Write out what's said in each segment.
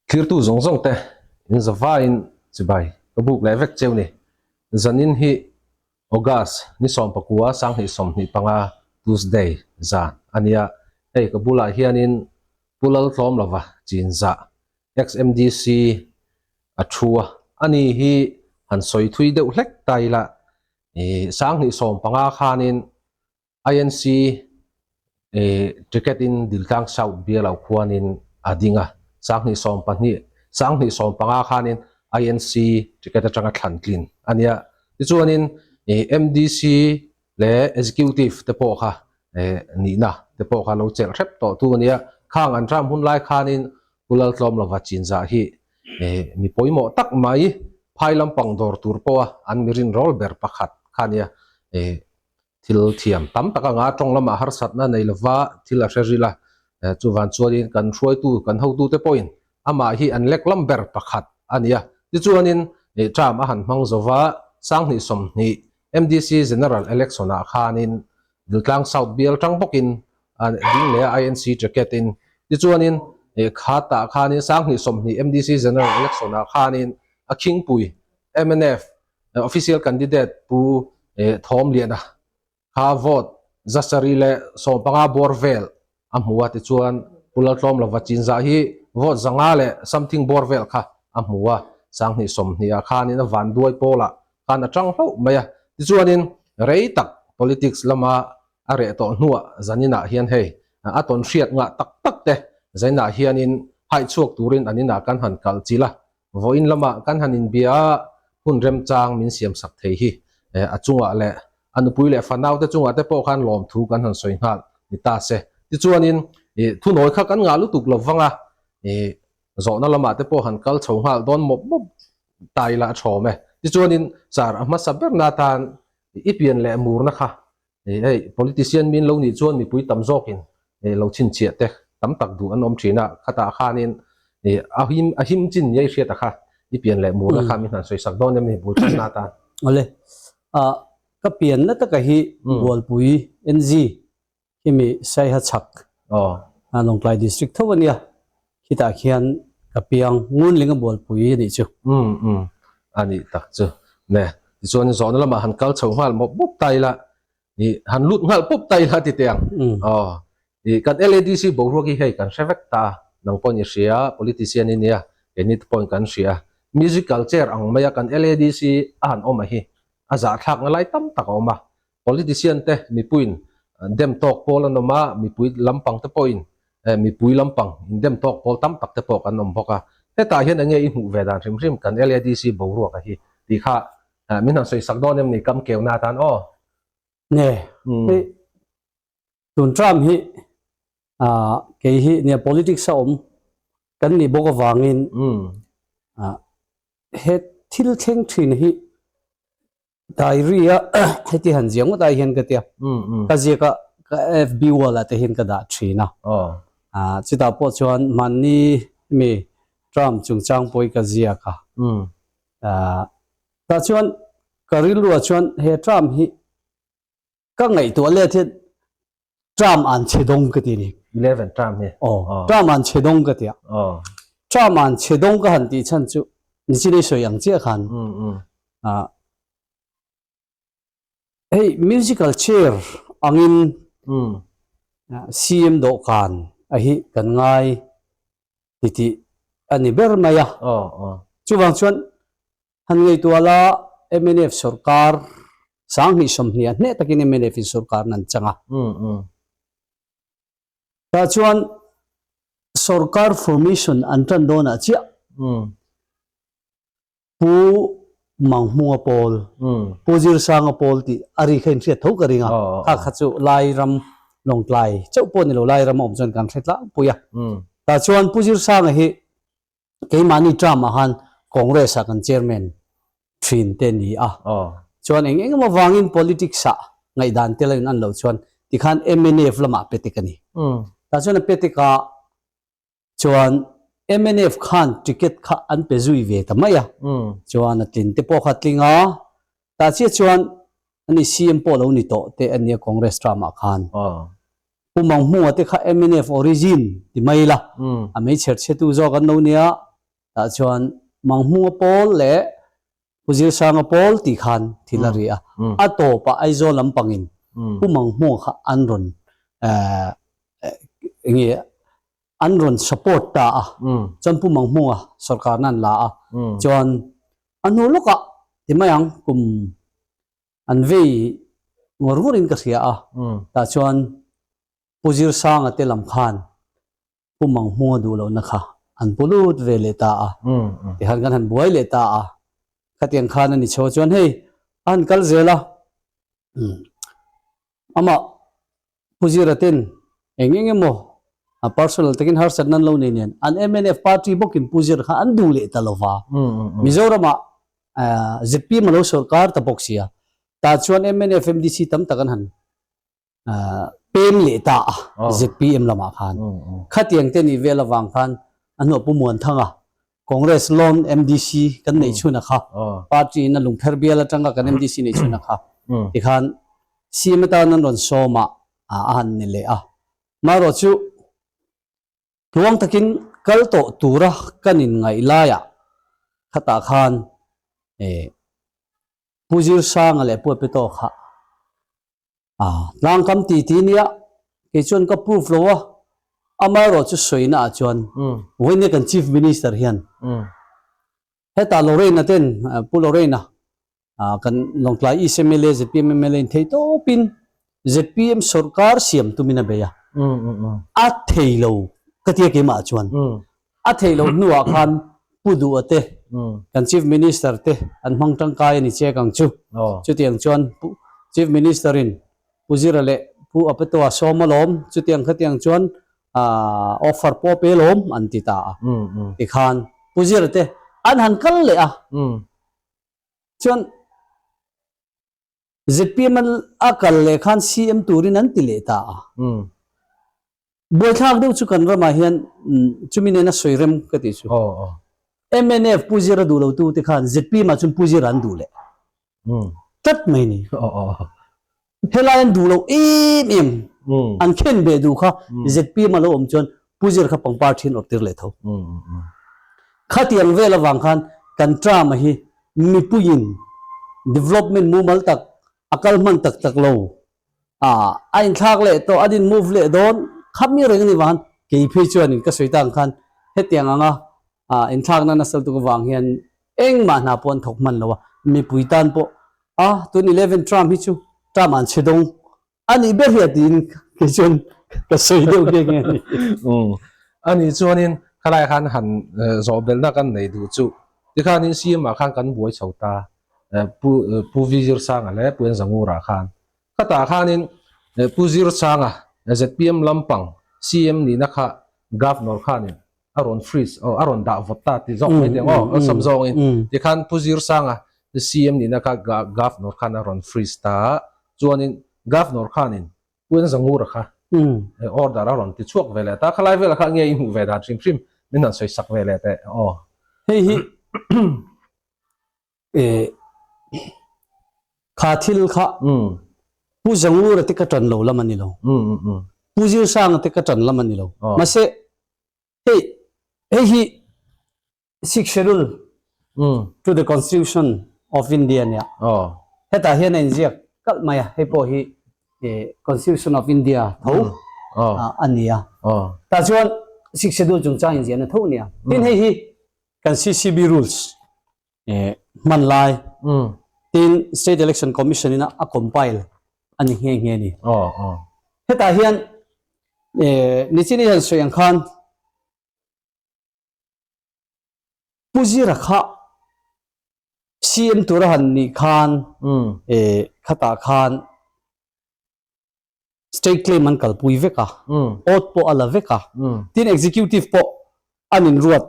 Thirtu zawng zawng te in zavaiin chibai ka buk leh vek cheu ni. Zanin hi August ni sawmpakua 2025 Tuesday zan a nia. Hei ka bulah hianin Pu Laltlawmlova Chinzah XMDC a thu a, ani hi han sawi thui deuh hlek ta ila 2015 khanin INC ticket in Diltlang South bial au khuanin a ding a, 2012, 2015 khanin INC ticket atanga thlan tlin a nia. Tichuanin MDC leh Executive te pawh kha nihna te pawh kha lo chelh hrep tawh tu a nia. Khang an ram hun lai khanin Pu Laltlawmlova Chinzah hi mi pawimawh tak mai phai lampang dawr tur pawha an mi rinrawl ber pakhat kha a nia. Thil thiam tam tak anga tawng lamah harsatna nei lova thil a hre ril a, chuvan chuanin kan hruaitu, kan hotute pawhin amah hi an lek lam ber pakhat a ni a. Tichuanin term a han hmang zova 2020 MDC General Election ah khanin Diltlang South bial tang bawkin a ding leh a INC ticket in. Tichuanin khatah khanin 2020 MDC General Election ah khanin a khingpui mnf Official candidate Pu Thawmliana kha vote 750 bawr vel a hmu a, tichuan Pu Laltlawmlova Chinzah hi vote 500 leh something bawr vel kha a hmu a, 2020 ah khanin a vanduai pawlah khan a tang hlauh mai a, tichuanin rei tak politics lama a reh tawh hnuah zaninah hian hei a tawn hriat ngah tak tak te zainah hianin haihchhuak turin an inah kan han kal chilh a, Vawiin lamah kan han inbia a, hun remchang min siamsak thei hi a chungah leh a nupui leh fanaute chungah te pawh khan lawmthu kan han sawi nghal ni ta se. Tichuanin thunawi kha kan ngah lutuk lo vang a, zawhna lamah te pawh han kal chho nghal dawn mawp mawp ta ila a thawm e. Tichuanin char a hmasa berna atan i pian leh murna kha Hei politician min lo nih chuan mipui tam zawkin lo chhinchhiah te tam tak duh an awm thin a, khatah khanin a him a him chin nia i hriat a kha i pian leh murna kha min han sawi sak dawn em ni bul thatna atan. Awle, ah ka pianna taka hi Bualpui NG khimi Saiha chhak Lawngtlai District tho a nia, khitah khian ka piang Ngunlinga Bualpui a nih chu. Umm umm a nih tak chu ne tichuan zawhna lamah han kal chho nghal mawp mawp ta ila ih han lut nghal pawp ta ila ti teh ang aw ih kan LADC boruak hi hei kan hre vek ta nang pawhin i hria politician i nia keini te pawhin kan hria musical chair ang maia kan LADC a han awm a hi a zahthlak na lai tam tak a awm a Politician te mipuiin dem tawk pawl an awm a, mipui lampang te pawhin mipui lampang in dem tawk pawl tam tak te pawh kan awm bawk a. Hetah hian enge i hmuh ve dan hrim hrim kan LADC boruak a hi tih kha min han sawi sak dawn em ni kam keu na atan aw. Nge hei tun term hi kei hi nia politics a awm kan nih bawk avangin he thil thleng thin hi Diary a heti han ziak ngawt ai hian ka tia ka ziak a ka FB wall ah te hian ka dah thin a ah chutah pawh chuan mahni mi term chungchang pawh hi ka ziak a ah tah chuan ka rilru ah chuan he term hi ka ngaihtuah let hian Term an chhe dawng ka ti ni. 11 term hi. Aw, term an chhe dawng ka ti a. Aw. Term an chhe dawng ka han tih chhan chu nichin i sawi ang chiah khan. Ah hei musical chair angin CM dawhkan a hi kan ngai ti tih a ni ber mai a. Aw aw. Chuvang chuan Han ngaihtuah la, mnf sorkar 2020 ah hneh takin mnf in sorkar nan chang a. Tah chuan sorkar formation an tan dawnah chiah Pu Manghmunga pawl, Pu Zirsanga pawl tih a ri kha inhriat tho ka ring a. Kha kha chu Lairam Lawngtlai chauh pawh ni lo, Lairam a awm chuan kan hre tlangpui a. Tah chuan Pu Zirsanga hi Keimahni term ah khan Congress ah kan chairman thin te ni a, chuan eng eng emaw vangin politics ah ngaihdan tel a in an loh chuan tikhan mnf lamah pe tek a ni. Tah chuan a pe tek ah chuan mnf khan ticket kha an pe zui ve ta mai a, chuan a tlin te pawh kha a tling a, tah chiah chuan ani CM pawh lo ni tawh te a nia Congress term ah khan. Pu Manghmunga te kha mnf origin ti mai la, a meichher chhetu zawk an lo nia. Tah chuan Manghmunga pawl leh Pu Zirsanga pawl tih khan thil a ri a. A tawpah Aizawl lampangin Pu Manghmunga kha an rawn enge an rawn support ta a. Chuan Pu Manghmunga sorkarna an la a. Chuan a hnu lawkah ti mai ang kum an vei ngawr ngawrin ka hria a. Tah chuan Pu Zirsanga te lam khan Pu Manghmunga duh lohna kha an pu lut ve leh ta a, tikhan kan han buai leh ta a, khatiang khan a ni chho chuan hei a han kal zel a, amah Pu Zira ten eng eng emaw a personal takin harsatna an lo nei nen an mnf party bawkin Pu Zira kha an duh leh ta lova, Mizoramah zpm a lo sawrkar ta bawk sia, tah chuan mnf MDC tam tak an han pem leh ta a ZPM lamah khan khatiang te nih vel avang khan a hnuah Pu Muanthanga Congress loan MDC kan neih chhun a kha party in a lungpher bial atanga kan MDC neih chhun a kha tikhan CM atan an rawn sawm a a han ni leh a marawh chu tluang takin kal tawh tura kan inngaih laiah khatah khan Pu Zirsanga leh Pu Apeto kha A tlangkam ti ti nia, kei chuan ka proof lo a, amaherawh chu sawina ah chuan vawiin kan Chief Minister hian hetah Lorraine-a ten, Pu Lorraine-a kan Lawngtlai East mla, zpm mla in thei tawpin zpm sawrkar siam tumin a bei a, a thei lo ka tia keimah chuan. A theih loh hnuah khan Pu Duha te, kan Chief Minister te an hmang tangkai a ni chek ang chu. Chutiang chuan Pu Chief Minister in Pu Zira leh Pu Apetoa sawm alawm, chutiang khatiang chuan offer pawh a pe alawm an ti ta a. Tikhan Pu Zira te an han kal leh a. Chuan zpm a kal leh khan CM turin an ti leh ta a. Buaithlak deuh chu kan ramah hian chumi nena sawi rem ka tih chu. Mnf Pu Zira duh lo tu te khan zpm ah chuan Pu Zira an duh leh tlat mai ni. Helai an duh lo em em an khen beh duh kha zpm a lo awm chuan Pu Zira kha pangpar thin awrh tir leh tho. Khatiang vel avang khan kan term a hi mipuiin development mumal tak a kal hman tak tak lo A, a inthlak leh tawh, an in move leh dawn khap mi reng a ni vang kei phei chuanin ka sawi tak ang khan hetiang anga inthlakna nasa lutuk avang hian engmah hna pawh an thawk hman lo a, mipui tan pawh a tun eleven term hi chu term an chhe dawng a nih ber hi a tiin kei chuan ka sawi deuh nghe nghe a ni. Umm, a nih chuanin khalai khan han zawh belhna kan nei duh chu tikhanin CM ah khan kan buai chho ta, Pu Pu V Zirsanga leh Pu Enzangura khan Khatah khanin Pu Zirsanga zpm lampang CM nihna kha Governor khanin a rawn freeze aw a rawn dah vawt ta ti zawk mai teh ang aw awlsam zawngin tikhan Pu Zirsanga CM nihna kha Governor khan a rawn freeze ta a chuanin Governor khanin Pu Enzangura kha order a rawn ti chhuak ve leh ta khalai velah kha nge i hmuh ve dan hrim hrim min han sawi sak ve leh teh aw. Hei hi Eh, kha thil kha Pu Zangura te ka tan lo lam a ni lo. Pu Zirsanga te ka tan lam a ni lo. Mahse, hei, hei hi Sixth Schedule to the Constitution of India nia. Hetah hian a inziak kalh mai a, hei pawh hi Constitution of India tho a ni a. Tah chuan Sixth Schedule chungchang inziahna tho a ni a. Tin, hei hi kan CCB rules hman lai tin State Election Commission in a compile a ni nghe nghe ni. Hetah hian nichin i han sawi ang khan Pu Zira kha CM tura han nih khan khatah khan State claim an kalpui vek a, oath pawh a la vek a, tin executive pawh an inruat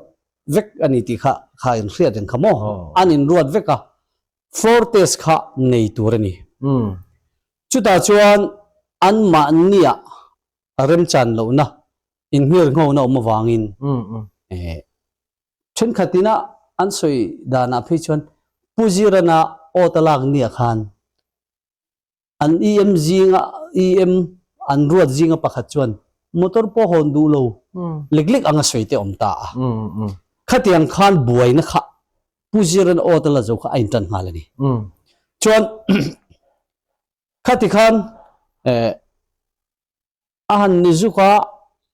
vek a ni tih kha kha in hriat reng kha maw? An inruat vek a, floor test kha nei tur a ni. Chutah chuan anmahniah remchan lohna, inhmirnghona awm avangin thenkhat ina an sawi danah phei chuan Pu Zirana oath a lak niah khan An EM zinga EM an ruat zinga pakhat chuan motor pawh hawn duh lo lek lek anga sawi te awm ta a. Khatiang khan buaina kha Pu Ziran aw te la zo kha a intan nghal a ni. Chuan khati khan eh, a han ni zuk a,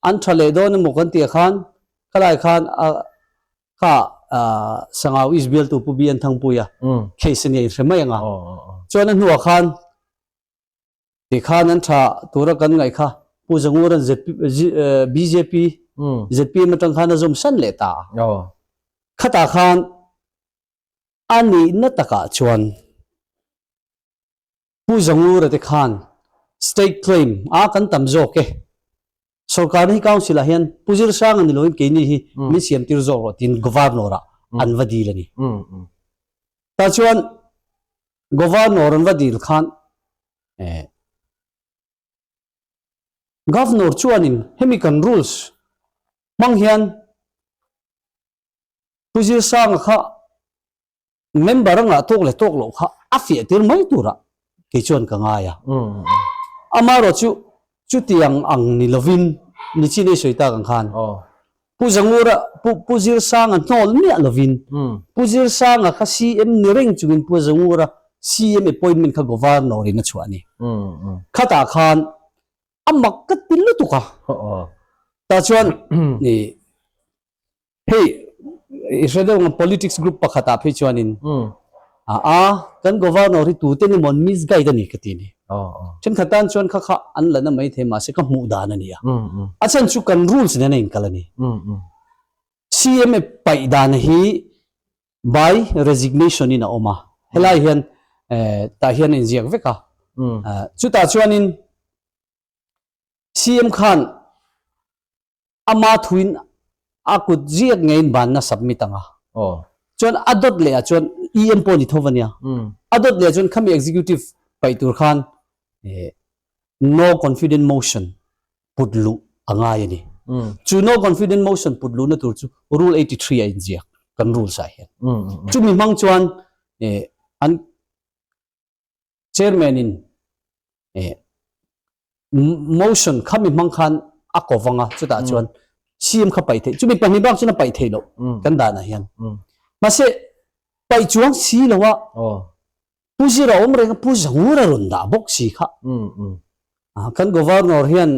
an tha leh dawn emaw kan tih khan khalai khan a kha Sangau East bialtu Pu BN Thangpuia case a nia inhre mai ang a. Chuan a hnuah khan Tikhan an tha tura kan ngaih kha Pu Zanguran bjp zpm atang khan a zawm san leh ta a. Khatah khan a nihna takah chuan Pu Zangura te khan state claim a kan tam zawk e, sorkarna hi council ah hian Pu Zirsanga ni loin keini hi min siam tir zawk rawh tiin Governor ah an va dil a ni. Tah chuan Governor an va dil khan Governor chuanin hemi kan rules hmang hian Pu Zirsanga kha member a ngah tawk leh tawk loh kha a fiah tir mai turah kei chuan ka ngai a. Amaherawh chu chutiang ang ni lovin nichin ei sawi tak ang khan Pu Zangura Pu Pu Zirsanga hnawl miah lovin Pu Zirsanga kha CM ni reng chungin Pu Zangura CM appointment kha Governor in a chhuah a ni. Khatah khan a mak ka ti lutuk a. Tah chuan Hei i hre deuh ang politics group pakhat ah phei chuanin a a kan governor hi tute ni maw misguide a ni ka ti ni. Thenkhat tan chuan kha kha an la na mai thei mahse ka hmuh dan a ni a. A chhan chu kan rules nen a inkal a ni. CMA paih dan hi by resignation in a awm a. Helai hian tah hian a inziak vek a. Chutah chuanin CM khan Ama thuin a kut ziak ngeiin banna submit ang a. Chuan a dawt leh ah chuan EM pawh ni tho va nia. A dawt leh ah chuan khami executive paih tur khan no confident motion put luh a ngai a ni. Chu no confident motion put luhna tur chu rule 83 a inziak kan rules ah hian. Chumi hmang chuan an Chairman in motion khami hmang khan a ko vang a, chutah chuan CM kha paih theih, chumi pahnih bak chuan a paih theih loh kan dan ah hian. Mahse paih chuang si lo a, Pu Zira awm reng a, Pu Zangura rawn dah bawk si kha. Kan Governor hian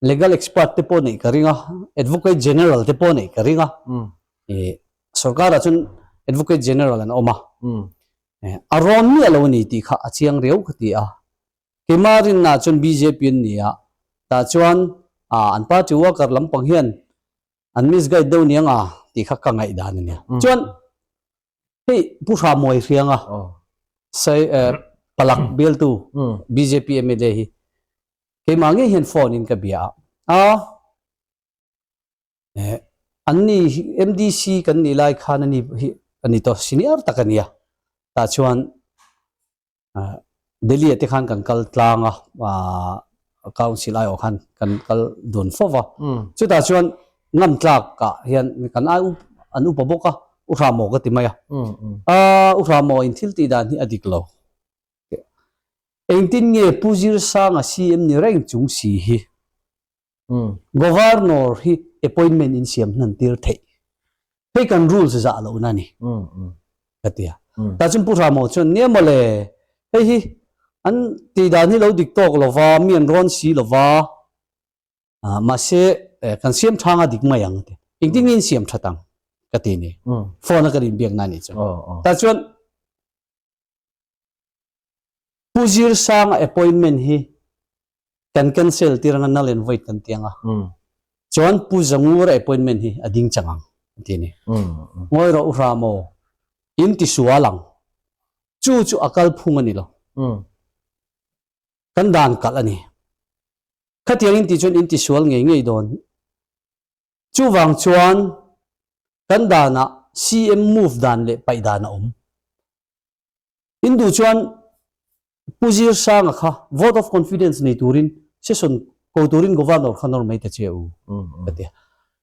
Legal expert te pawh neih ka ring a, Advocate General te pawh neih ka ring a. Sorkar ah chuan Advocate General an awm a. A rawn miah lo a ni tih kha a chiang riau ka ti a. Keimah rinna ah chuan bjp an ni a, tah chuan an party worker lampang hian an misguide deuh niang a tih kha ka ngaihdan a nia. Chuan hei Pu Hramuai Hrianga sai Palak bialtu bjp mla hi Keimah ngei hian phone in ka bia a, a an ni MDC kan nih lai khan ani hi ani tawh senior tak a nia tah chuan Delhi ah te khan kan kal tlang a council aiawh khan kan kal dun fo va chutah chuan ngam tlak ah hian kan ai an upa bawk a u Hramaw ka ti mai a u Hramaw in thil tih dan hi a dik lo. Engtin nge Pu Zirsanga CM ni reng chung si hi Governor hi appointment in siam hnan tir theih? Hei kan rules zah lohna a ni ka ti a. Tah chuan Pu Ramo chuan nia mawle, hei hi an tih dan hi lo dik tawk lova, mi an rawn si lova, mahse kan siam thang a dik mai ang a ti. Engtin nge in siam that ang ka ti ni. Phone a kan inbiakna a nih chu. Tah chuan Pu Zirsanga appointment hi kan cancel tir anga null and void kan ti anga. Chuan Pu Zangura appointment hi a ding chang ang an ti a ni. Ngawi rawh u hram aw, in ti sual ang. Chu chu a kal phung a ni lo. Kan dan kalh a ni. Khatiang in ti chuan in ti sual ngei ngei dawn. Chuvang chuan kan danah CM move dan leh paih dan a awm. Hindu chuan Pu Zirsanga kha vote of confidence nei turin session ko turin Governor kha nawr mai ta che u ka ti a.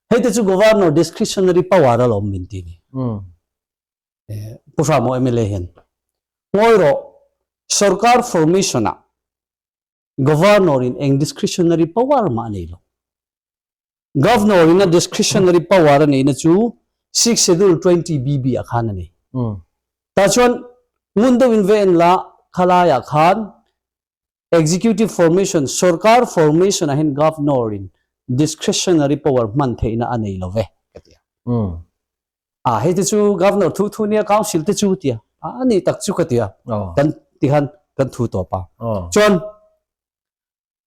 Hei te chu Governor discretionary power a lawm min ti ni. Pu Hramo mla hian ngawi rawh sorkar formation ah Governor in eng discretionary power mah a nei lo. Governor in a discretionary power a neihna chu Sixth Schedule 20 BB ah khan a ni. Tah chuan ngun deuh in ve en la khalai ah khan Executive formation, sorkar formation ah hian Governor in discretionary power hman theihna a nei lo ve ka ti a. A hei te chu Governor thu thu nia Council te chu tia a ni tak chu ka ti a. Kan ti khan kan thu tawp a. Chuan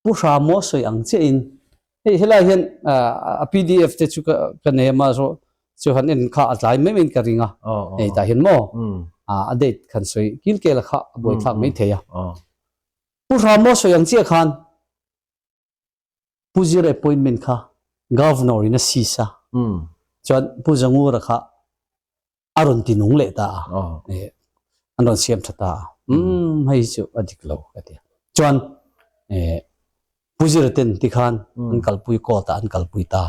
Pu Hramo sawi ang chiah in hei helai hian a pdf te chu ka nei a mah erawh chu han en kha a tlai mai mai in ka ring a hei tah hian maw a date khan sawi kil kel a kha a buai thlak mai thei a. Pu Hramo sawi ang chiah khan Pu Zir appointment kha Governor in a sis a chuan Pu Zangura kha a rawn ti nung leh ta a an rawn siam tha ta a umm hei chu a dik lo ka ti chuan Pu Zira ten ti khan an kalpui court ah an kalpui ta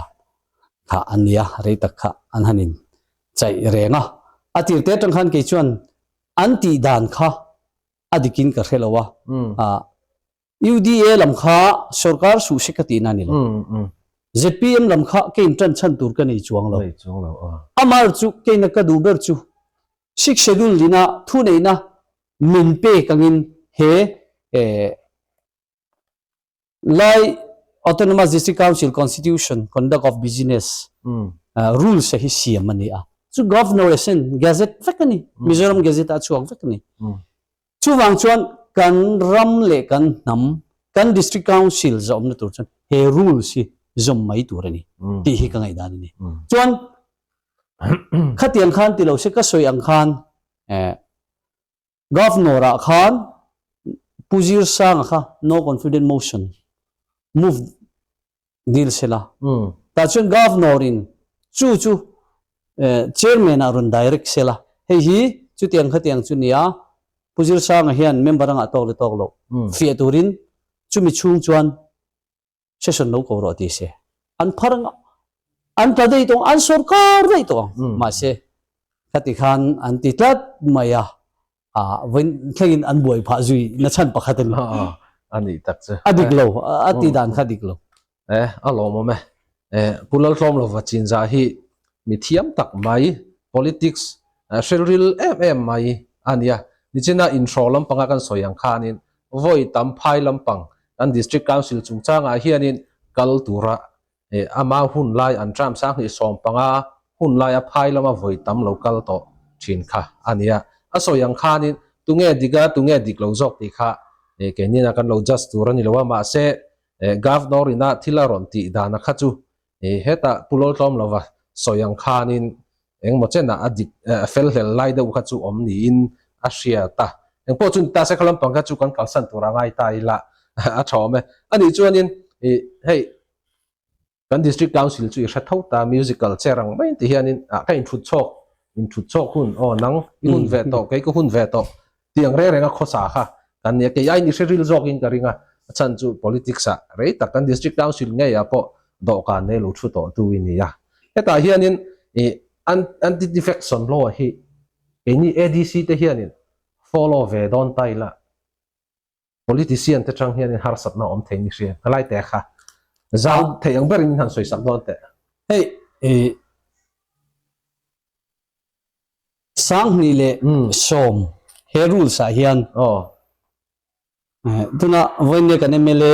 kha an nia rei tak kha an han in chaih reng a a tir te atang khan kei chuan an tih dan kha a dik in ka hre lo a UDA lam kha sorkar suh se ka tihna a ni lo. ZPM lam kha kein tan chhan tur ka nei chuang lo. Amah chu keina ka duh ber chu Sixth Schedule lina thuneihna min pek angin he Lai Autonomous District Council Constitution Conduct of Business Rules hi siam a ni a. Chu Governor asin Gazette vek a ni. Mizoram Gazette ah a chhuak vek a ni. Chuvang chuan kan ram leh kan hnam, kan District Council zawmna tur chuan he rules hi zawm mai tur a ni tih hi ka ngaihdan a ni. Chuan khatiang khan ti lo se ka sawi ang khan Governor ah khan Pu Zirsanga kha no confident motion move dil sela. Tah chuan Governor in chu chu Chairman ah rawn direct sela. Hei hi chutiang khatiang chu nia Pu Zirsanga hian member anga tawk leh tawk loh fiah turin chumi chhung chuan session lo ko rawh ti se. An phar anga an tla daih tawh ang, an sawrkar daih tawh ang. Mahse khati khan an ti tlat mai a. Ah vawiin thlengin an buai phah zui na chhan pakhat a ni. A nih tak chu. A dik lo, a ti dan kha a dik lo. E, a lawmawm e. E, Pu Laltlawmlova Chinzah hi mi thiam tak mai, politics hrilril em em mai a nia. Nichina inhraw lampanga kan sawi ang khanin vawi tam phai lampang kan District Council chungchangah hianin kal tura Ama hun lai an term 2015 hun laia phai lama vawi tam lo kal tawh thin kha a nia. A sawi ang khanin tunge dik a, tunge dik lo zawk tih kha keinin a kan lo judge tur a ni lo a, mahse Governor ina thil a rawn tih dana kha chu hetah Pu Lawltlawm lova sawi ang khanin engmaw chenah a dik a fel hlel lai deuh kha chu awm niin a hriat a. Engpawh chu ni ta se kha lampang kha chu kan kalsan tur a ngai ta ila a tha awm e. Anih chuanin hei Kan District Council chu i hre tho ta, musical chair ang mai ti hianin ah ka inthut chhawk, inthut chhawk hun aw nang i hun ve tawh kei ka hun ve tawh tih ang reng renga khawsa kha kan nia, kei aiin i hre ril zawkin ka ring a, a chhan chu politics ah rei tak kan District Council ngeiah pawh dawhkan nei lo thu tawh tu i ni a. Hetah hianin i anti-defection law hi keini ADC te hianin follow ve dawn ta ila, Politician te chang hianin harsatna a awm thei ni hria. Helai te kha zau thei ang berin min han sawi sak dawn teh. Hei i 2010 he rules ah hian tuna vawiin kan mla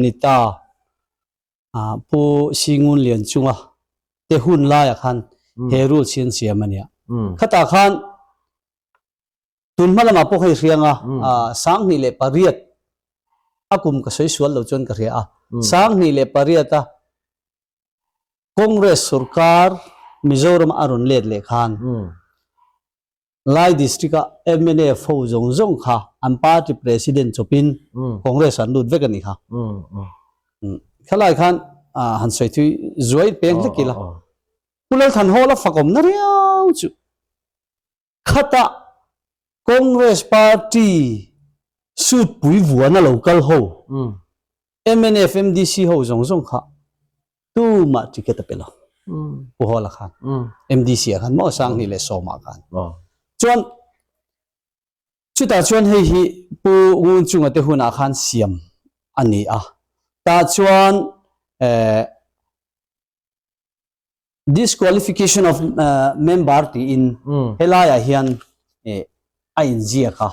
ni ta Pu Singun Lianchunga te hun laiah khan he rules hi an siam a nia. Khatah khan Tun hma lamah pawh hei hriang a, 2008 a kum ka sawi sual lo chuan ka hria a, 2008 a Congress sorkar Mizoram a rawn let leh khan Lai district a mnf ho zawng zawng kha an party president chawpin Congress an lut vek a nih kha. Khalai khan han sawi thui zuai peng hlek ila. Pu Lalthanhawla fakawmna riau chu. Khatah Congress party suit pui vuana lo kal ho, mnf, MDC ho zawng zawng kha tumah ticket a pe lo. Pu Hawla khan MDC ah khan maw 2010 ah khan. Chuan chutah chuan hei hi Pu Ngunchunga te hunah khan siam a ni a. Tah chuan eh. Disqualification of member tiin helaiah hian a inziak a.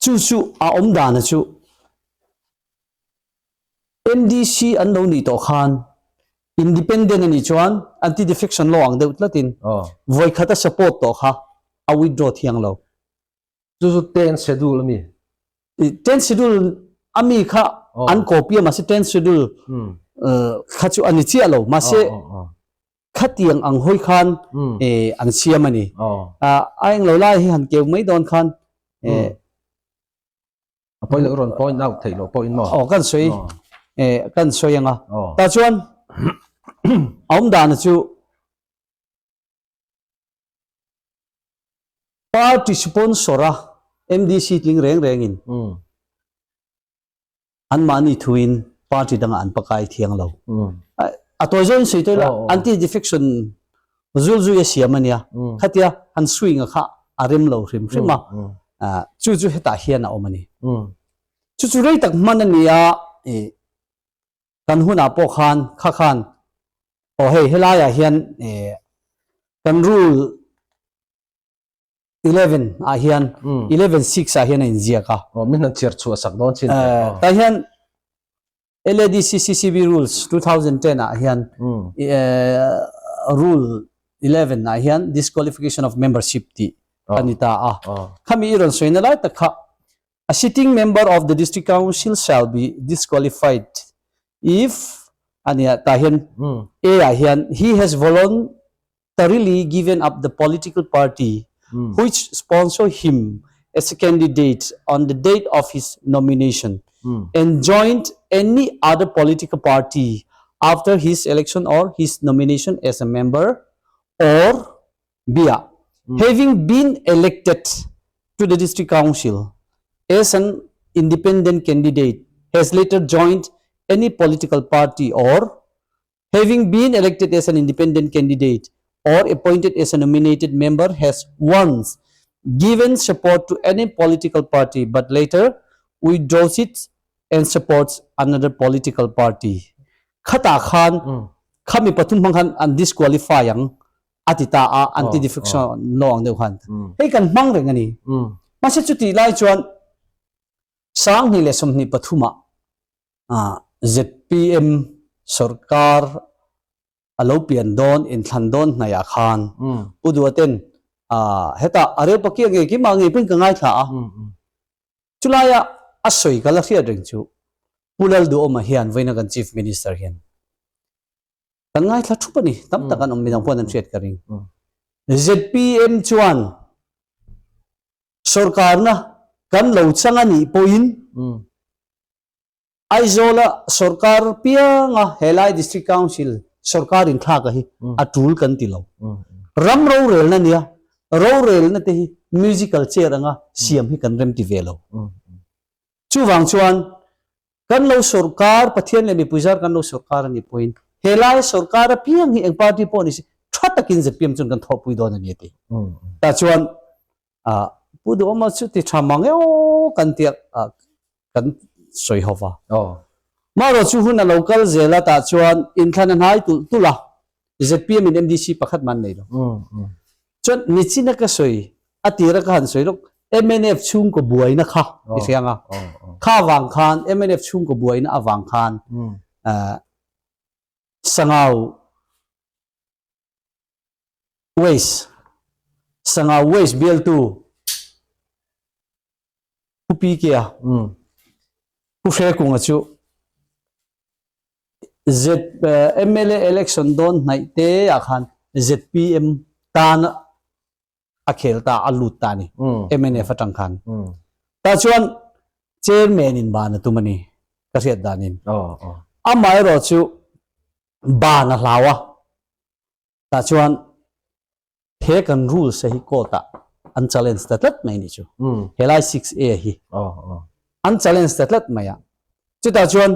Chu chu a awm dana chu MDC an lo nih tawh khan independent a nih chuan anti-defection law ang deuh tlatin vawikhat a support tawh kha a withdraw thiang lo. Chu chu ten schedule a mi? Ten schedule a mi kha an copy a mahse ten schedule kha chu a ni chiah lo mahse khatiang ang hawi khan an siam a ni. A englo lai hi han keu mai dawn khan A pawi loh rawn point out theih loh pawhin maw? Aw kan sawi kan sawi anga tah chuan a awm dana chu Party sponsor a MDC tling reng rengin anmahni thuin party dangah an pakai thiang lo. A tawi zawhin sawi tawi la anti defection zul zui a siam a nia. Khatia han swing a kha a rem lo hrim hrim a. Chu chu hetah hian a awm a ni. Chu chu rei tak hman a ni a kan hunah pawh khan kha khan aw hei helaiah hian kan rule 11 ah hian 11 6 ah hian a inziak a. Aw min han chhiar chhuah sak dawn chin teh. Tah hian LADC CCB rules 2010 ah hian rule 11 ah hian disqualification of membership tih a ni ta a. Khami i rawn sawina lai tak kha A sitting member of the District Council shall be disqualified if ania tah hian A ah hian he has voluntarily given up the political party which sponsor him as a candidate on the date of his nomination and joined any other political party after his election or his nomination as a member or B ah having been elected to the District Council as an independent candidate has later joined any political party or having been elected as an independent candidate or appointed as a nominated member has once given support to any political party but later withdraws it and supports another political party. Khatah khan khami pathum hmang khan an disqualify ang a ti ta a anti defection law ang deuh khan hei kan hmang reng a ni mahse chuti lai chuan 2024 ah ZPM sarkar a lo pian dawn inthlan dawn hnaihah khan Pu Duaten heta a rel pakia ngei kimah ngei pawhin ka ngaithla a chulaia a sawi ka la hriat reng chu Pu Lalduhawma hian vawiina kan Chief Minister hian Kan ngaithla thup a ni. Tam tak an awm midang pawh an hriat ka ring. ZPM chuan sorkarna kan lo chang a nih pawhin Aizawla sorkar pianga helai District Council sorkar inthlak a hi a tul kan ti lo. Ram rorelna nia, rorelna te hi musical chair anga siam hi kan rem ti ve lo. Chuvang chuan Kan lo sawrkar, Pathian leh mipui zar kan lo sawrkar a nih pawhin helai sawrkar apiang hi eng party pawh ni se tha takin zpm chuan kan thawhpui dawn a ni a ti. Tah chuan Pu Duhawma chu ti tha mang eo kan tia kan sawi ho va. Marawh chu hun a lo kal zel a tah chuan inthlan a hnai tulh tulh a, zpm in MDC pakhat mah an nei lo. Chuan nichina ka sawi a tira ka han sawi lawk mnf chhungkaw buaina kha i hria ang a, kha avang khan mnf chhungkaw buaina avang khan Sangau Waste Sangau Waste bialtu Pu PK a Pu Hrekunga chu mla election dawn hnaih te ah khan zpm tan a khel ta a lut ta ni mnf atang khan ta chuan chairman in ban a tum ani ka hriat dan in amaherawh chu ban a hlau a ta chuan he kan rules hi court ah an challenge ta tlat mai ni chu helai 6A hi an challenge ta tlat mai a chutah chuan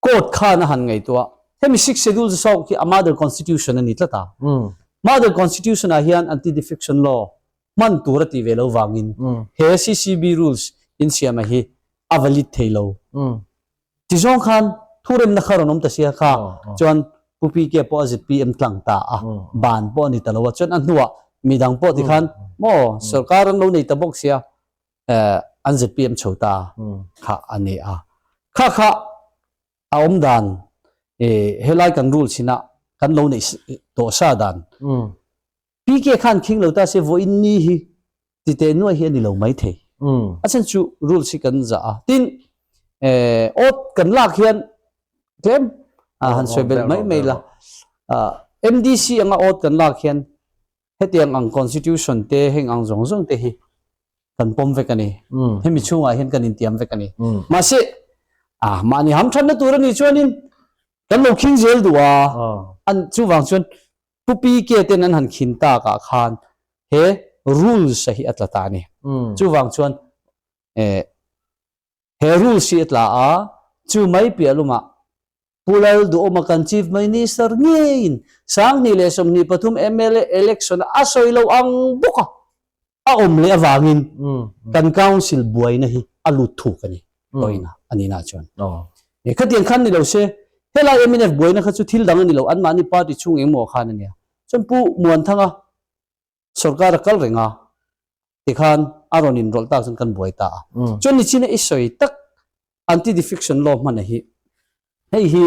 Court khan a han ngaihtuah. Hemi Sixth Schedule chu saw khi a mother constitution a ni tlat a. Mother constitution ah hian anti-defection law hman tur a tih ve lo vangin he CCB rules insiam a hi. A valid thei lo. Ti zawng khan thuremna kha rawn awm ta sia kha chuan Pu PK pawh a zpm tlang ta a, ban pawh a ni ta lo a, chuan a hnuah midang pawh tikhan maw sorkar an lo nei ta bawk sia an zpm chho ta kha a ni a. Kha kha a awm dan helai kan rule chinah kan lo neih tawh sa dan PK khan khing lo ta se vawiin ni hi ti teh nuai hi a ni lo mai thei. A chhan chu rules hi kan zah a. Tin, awt kan lak hian tlem han sawi belh mai mai la. MDC anga awt kan lak hian hetiang ang constitution te heng ang zawng zawng te hi kan pawm vek a ni. Hemi chhungah hian kan intiam vek a ni. Mahse, mahni hamthatna tur a nih chuanin kan lo khing zel duh a. An chuvang chuan Pu PK ten an han khin tak ah khan he rules a hi a tla ta a ni. Chuvang chuan he rules hi a tla a, chu mai piah lumah Pu Lalduhawma kan Chief Minister ngeiin 2023 mla election a sawi lo ang bawk a, a awm leh avangin kan council buaina hi a lut thuk a ni tawina a nihna chuan. Khatiang khan ni lo se helai mnf buaina kha chu thil dang a ni lo anmahni party chhung engmaw khan a nia. Chuan Pu Muanthanga sorkar a kal reng a tikhan a rawn inrawlh tak chuan kan buai ta a. Chuan nichina i sawi tak anti-defection law hmana hi hei hi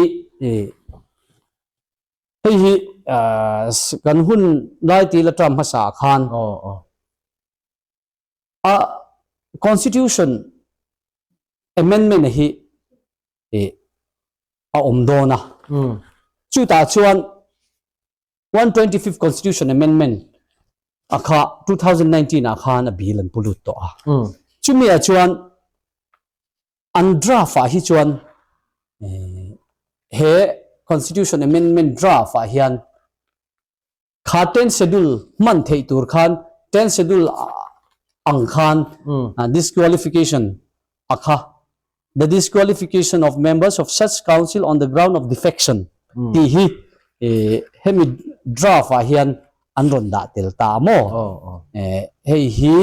Hei hi kan hun lai ti la term hmasa ah khan a constitution amendment hi a awm dawn a. Chutah chuan 125th constitution amendment a kha 2019 ah khan a bill an pu lut tawh a. Chumi ah chuan An draft ah hi chuan he Constitution Amendment draft ah hian kha Tenth Schedule hman theih tur khan Tenth Schedule ang khan disqualification a kha the disqualification of members of such council on the ground of defection tih hi hemi draft ah hian an rawn dah tel ta maw? Hei hi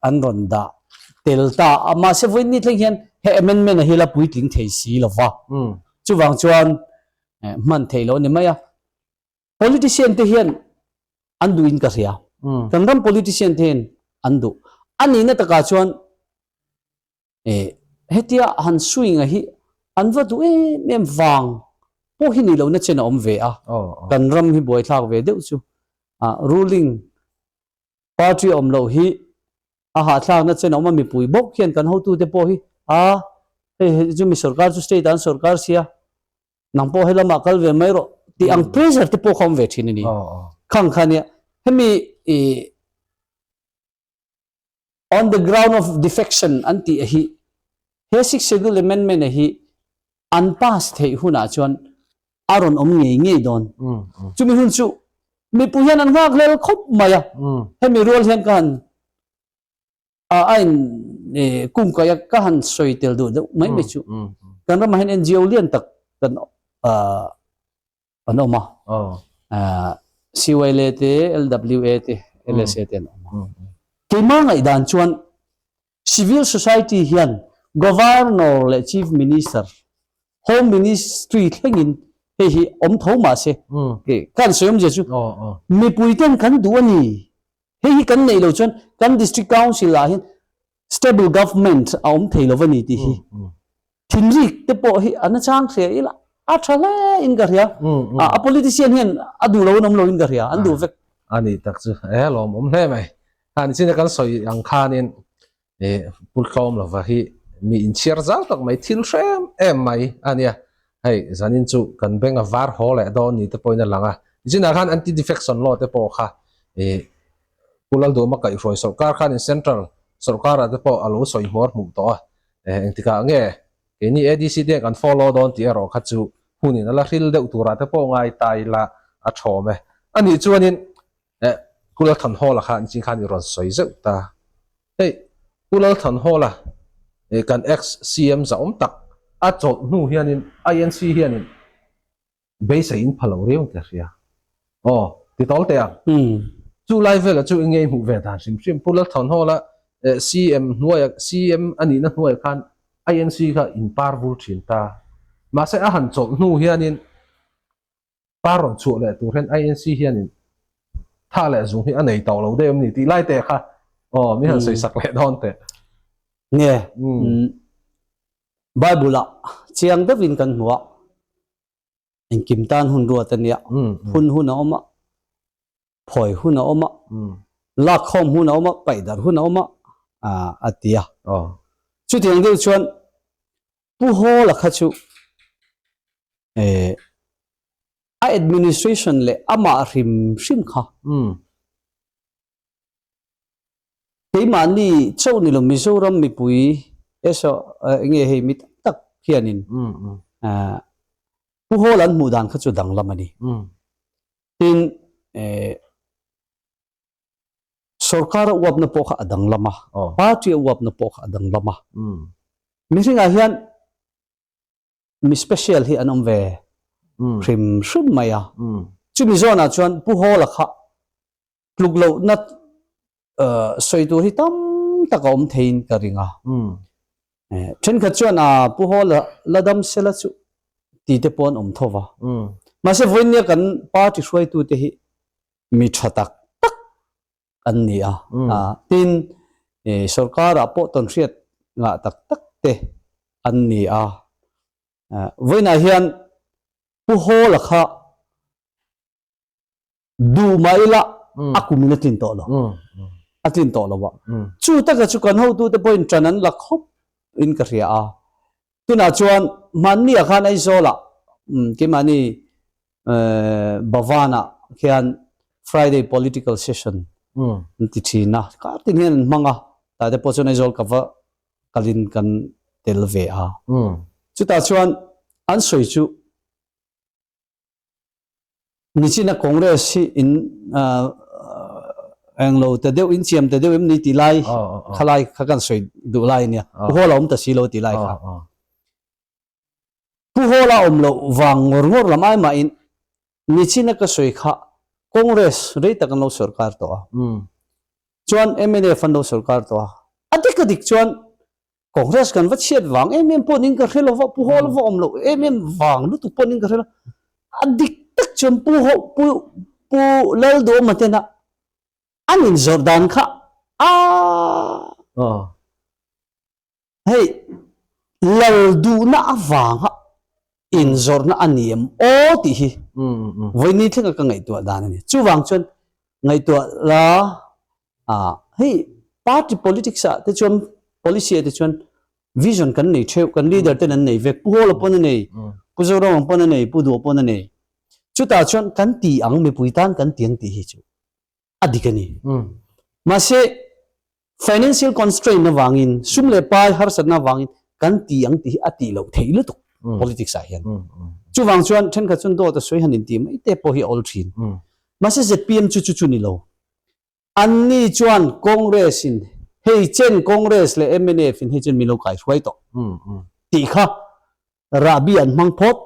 an rawn dah tel ta a, mahse vawiin ni thleng hian he amendment a hi la puitling thei si lo va, chuvang chuan hman theih loh a ni mai a. Politician te hian an duh in ka hria, kan ram politician te hian an duh a nihna takah chuan hetia han swing a hi an va duh em em vang pawh hi ni lohna chen a awm ve a, kan ram hi buaithlak ve deuh chu ruling Party awm loh hi a hahthlakna chen a awm a, mipui bawk hian kan hotute pawh hi a hei hei chu mi sorkar chu state ah an sorkar sia, nang pawh helamah kal ve mai rawh tih ang pressure te pawh kha awm ve thin a ni. Khang kha nia hemi ih on the ground of defection an tih hi he sixth schedule amendment a hi an pass theih hunah chuan a rawn awm ngei ngei dawn. Chumi hun chu mipui hian an nghak hlel khawp mai a, hemi rual hian ka han a in kum kaia ka han sawi tel duh deuh mai mai chu. Kan ramah hian NGO lian tak kan an awm a, CYLA te, LWA te, LSA te an awm a. Keimah ngaihdan chuan Civil society hian Governor leh Chief Minister, Home Ministry thlengin hei hi awm tho mah se, ka han sawi awmzia chu mipui ten kan duh a ni. Hei hi kan neih loh chuan kan District Council ah hian stable government a awm thei lo va ni tih hi thinrik te pawh hi a nachang hria ila a tha hle in ka hria. A politician hian a duh lo an awm lo in ka hria, an duh vek. A nih tak chu e lawmawm hle mai. Han chin a kan sawi ang khanin e Pu Tlawm lova hi mi inchhiar zau tak mai thil hrem em mai a nia. Hei zanin chu kan beng a var haw leh dawn ni te pawhin a lang a. Nichinah khan anti defection law te pawh kha e Pu Lalduhma kaihhruai sawrkar khanin central sawrkarah te pawh a lo sawi hmuar hmuh tawh a. E engtikah nge keini ADC te kan follow dawn tih erawh kha chu hunin a la hril deuh turah te pawh ngai ta ila a thawm e. Anih chuanin Eh, Pu Lalthanhawla kha nichin khan i rawn sawi zeuh ta. Hei, Pu Lalthanhawla, eh, kan ex-CM zahawm tak a chawlh hnu hianin INC hianin beisei in pha lo riau ka hria. Aw, ti tawl teh ang. Chu lai velah chu i ngei hmuh ve dan hrim hrim. Pu Lalthanhawla. CM hnuaia CM a nihna hnuaiah khan INC kha in par vur thin ta. Mahse a han chawlh hnu hianin par rawn chhuah leh tur hian INC hianin tha leh zung hi a nei tawh lo deuh em ni tih lai te kha aw mi han sawi sak leh dawn teh. Nge Bible ah chiang deuhin kan hmu a, engkim tan hun ruat a nia, hun hun a awm a, phawi hun a awm a, lakkhawm hun a awm a, paih darh hun a awm a, a ti a. Chutiang deuh chuan Pu Hawla kha chu a administration leh amah hrim hrim kha keimahni chauh ni lo Mizoram mipui enge hei mi tam tak hianin Pu Hawla an hmuh dan kha chu danglam a ni. Tin, sorkar a uapna pawh kha a danglam a, party a uapna pawh kha a danglam a. Mihringah hian mi special hi an awm ve hrim hrim mai a. Chumi zawnah chuan Pu Hawla kha tluk lohna sawi tur hi tam tak a awm theiin ka ring a. Thenkhat chuan a Pu Hawla la dam sela chu ti te pawh an awm tho va. Mahse vawinia kan party hruaitute hi mi tha tak tak an ni a. Tin, sorkarah pawh tawnhriat ngah tak tak te an ni a. Vawiinah hian Pu Hawla kha duh mah ila a kum in a tlin tawh lo. A tlin tawh lo a. Chu taka chu kan hotute pawhin ṭan an la khawp in ka hria a. Tunah chuan hmanni ah khan Aizawl ah keimahni Bhavan ah khian Friday political session an ti thin a, kar tin hian an hmang a, tah te pawh chuan Aizawl ka va kalin kan tel ve a. Chutah chuan an sawi chu Nichina Congress hi in englo ta deuh in chiam ta deuh em ni tih lai khalai kha kan sawi duh lai ania Pu Hawla awm ta si lo tih lai kha Pu Hawla awm loh vang ngawr ngawr lam ai mahin nichina ka sawi kha Congress rei tak an lo sorkar tawh a chuan mnf an lo sorkar tawh a a dik a dik chuan Congress kan va chhiat vang em em pawhin ka hre lo va, Pu Hawla va awm loh em em vang lutuk pawhin ka hre lo. A dik tak chuan Pu Haw Pu Pu Lalduhawma tena an inzawrh dan kha a hei Lalduhna avanga inzawrhna a ni em aw tih hi vawiin thlenga ka ngaihtuah dan a ni. Chuvang chuan ngaihtuah la ah hei party politics ah te chuan policy ah te chuan vision kan nei theuh kan leader ten an nei vek Pu Hawla pawn a nei Pu Zoramang pawn a nei Pu Duha pawn a nei chutah chuan kan ti ang mipui tan kan ti ang tih hi chu a dik a ni mahse Financial constraint avangin, sum leh pai harsatna avangin kan ti ang tih hi a tih loh theih lutuk politics ah hian. Chuvang chuan thenkhat chuan dawt a sawi han intih mai te pawh hi a awl thin. Mahse zpm chu chu chu ni lo. Anni chuan Congress in hei chen Congress leh mnf in hei chen min lo kaihruai tawh tih kha rahbi an hmang phawt.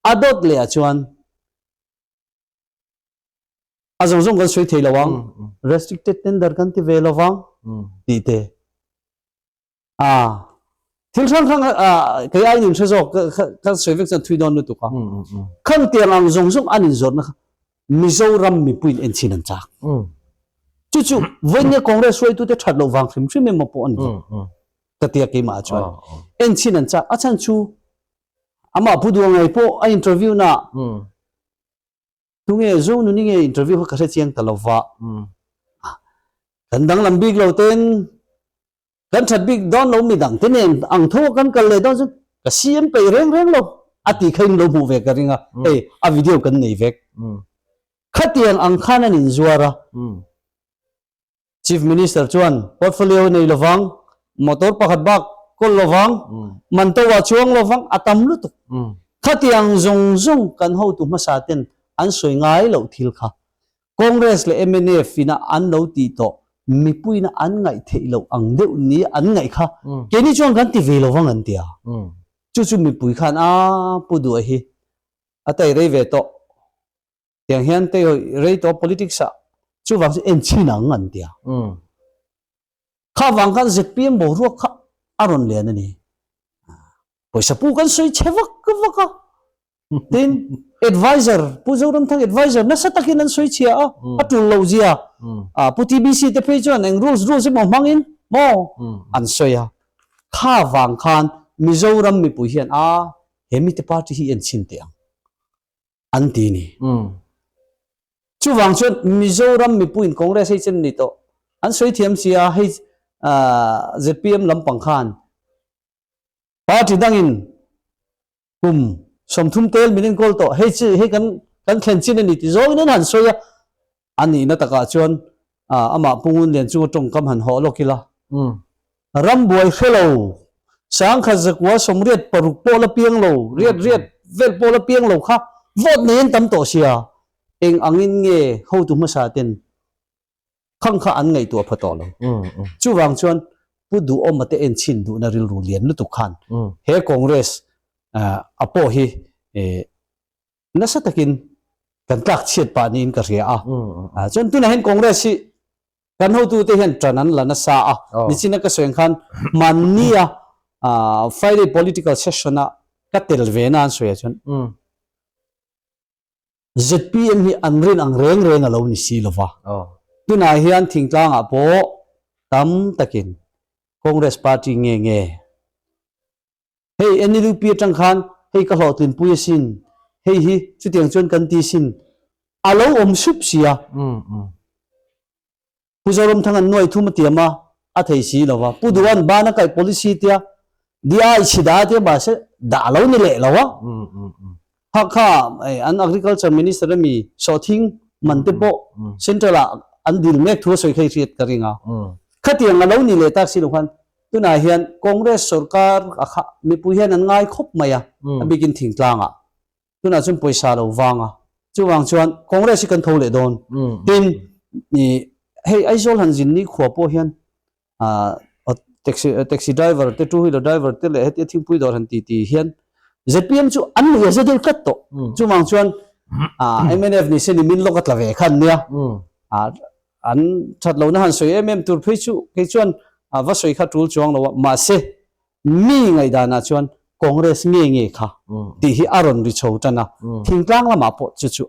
A dawt leh ah chuan A zawng zawng kan sawi thei lo ang, restricted tender kan ti ve lo vang tih te. A thil hrang hrang kei aiin in hre zawk kan sawi vek chuan thui dawn lutuk a. Khang tiang ang zawng zawng an inzawrhna kha Mizoram mipuiin en chhin an chak. Chu chu vawinia Congress hruaitute that loh vang hrim hrim emaw pawh a ni lo. Ka tia keimah ah chuan en chhin an chak. A chhan chu amah Pu Duangai pawh a interview naah Tunge Zonuni nge interview kha ka hre chiang ta lo va. Kan danglam bik lo ten kan that bik dawn lo midang te nen ang tho a kan kal leh dawn chuan ka CM peih reng reng lo a tih kha in lo hmuh ve ka ring a hei a video kan nei vek. Khatiang ang khan an inzuar a. Chief Minister chuan portfolio nei lovang, motor pakhat bak kawl lovang, man to ah chuang lovang a tam lutuk. Khatiang zawng zawng kan hotu hmasa ten an sawi ngai loh thil kha Congress leh mnf ina an lo tih tawh mipuiina an ngaih theih loh ang deuh ni an ngaih kha keini chuan kan ti ve lovang an ti a. Chu chu mipui khan a pu duh hi a tai rei ve tawh. Tiang hian tei hawi rei tawh politics ah chuvang chu en chhin ang an ti a. Kha vang khan zpm boruak kha a rawn lian a ni. Pawisa pu kan sawi chhe vak vak a. Tin, advisor, Pu Zoramthang advisor nasa takin an sawi chhia a, a tul loh zia. Pu TBC te phei chuan eng rules rules emaw hmangin maw an sawi a. Kha vang khan Mizoram mipui hian a he mite party hi en chhin teh ang an ti ni. Chuvang chuan Mizoram mipuiin Congress hei chen ni tawh an sawi thiam sia hei zpm lampang khan party dangin kum 30 tel min enkawl tawh hei chi hei kan kan thlen chin a ni ti zawngin an han sawi a a nihna takah chuan amah Pu Ngunlian chunga tawngkam han hawh lawk ila rambuai hre lo sangkhat zakua 86 pawh la piang lo riat riat vel pawh la piang lo kha vote nei an tam tawh sia eng angin nge hotu hmasa ten Khang kha an ngaihtuah pha tawh lo. Chuvang chuan Pu Duhawma te en chhin duhna rilru lian lutuk khan he Congress a pawh hi nasa takin kan tlak chhiat pah niin ka hria a. Chuan tunah hian Congress hi kan hotute hian tan an la nasa a. Nichina ka sawi ang khan hmannia Friday political session a ka tel ve na an sawi ah chuan Zpm hi an rin ang reng reng a lo ni si lo va. Tunah hian thingtlangah pawh tam takin Congress party nge nge hei NLUP atang khan hei ka hlawhtlinpui asin, hei hi chutiang chuan kan ti sin a lo awm sup si a. Pu Zoramthang an nuai thum a tiam a, a thei si lo va. Pu Duan ban a kaih policy tia DI chhi da tia mahse dah lo ni leh lo a. Hakha an agriculture minister ami sawhthing man te pawh central ah an dil mek thu a sawi kha i hriat ka ring a. Khatiang a lo ni leh tak si lo khan tunah hian Congress sorkar a kha mipui hian an ngai khawp mai a, a bikin thingtlang ah. Tunah chuan pawisa lo vang a, chuvang chuan Congress hi kan tho leh dawn. Tin, hei Aizawl han zin ni khua pawh hian taxi taxi driver te two wheeler driver te leh hetia thingpui dawr han ti ti hian zpm chu an nuih a za deuh tlat tawh. Chuvang chuan mnf ni se ni min lawk a tla ve khan nia. An that lohna han sawi em em tur phei chu kei chuan va sawi kha tul chuang lo a, mahse Mi ngaihdanah chuan Congress nge nge kha tih hi a rawn ri chho tan a, thingtlang lamah pawh chu chu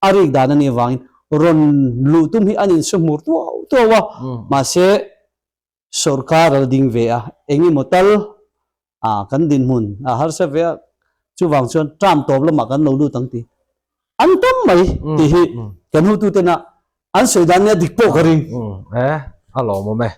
a rik dan a nih avangin rawn luh tum hi an insu hmur tuau tuau a, mahse sorkar a la ding ve a, eng emaw tal a kan dinhmun a harsa ve a, chuvang chuan term tawp lamah kan lo lut ang tih an tam mai tih hi kan hotutena an sawi dan nia dik pawh ka ring. E, a lawmawm e.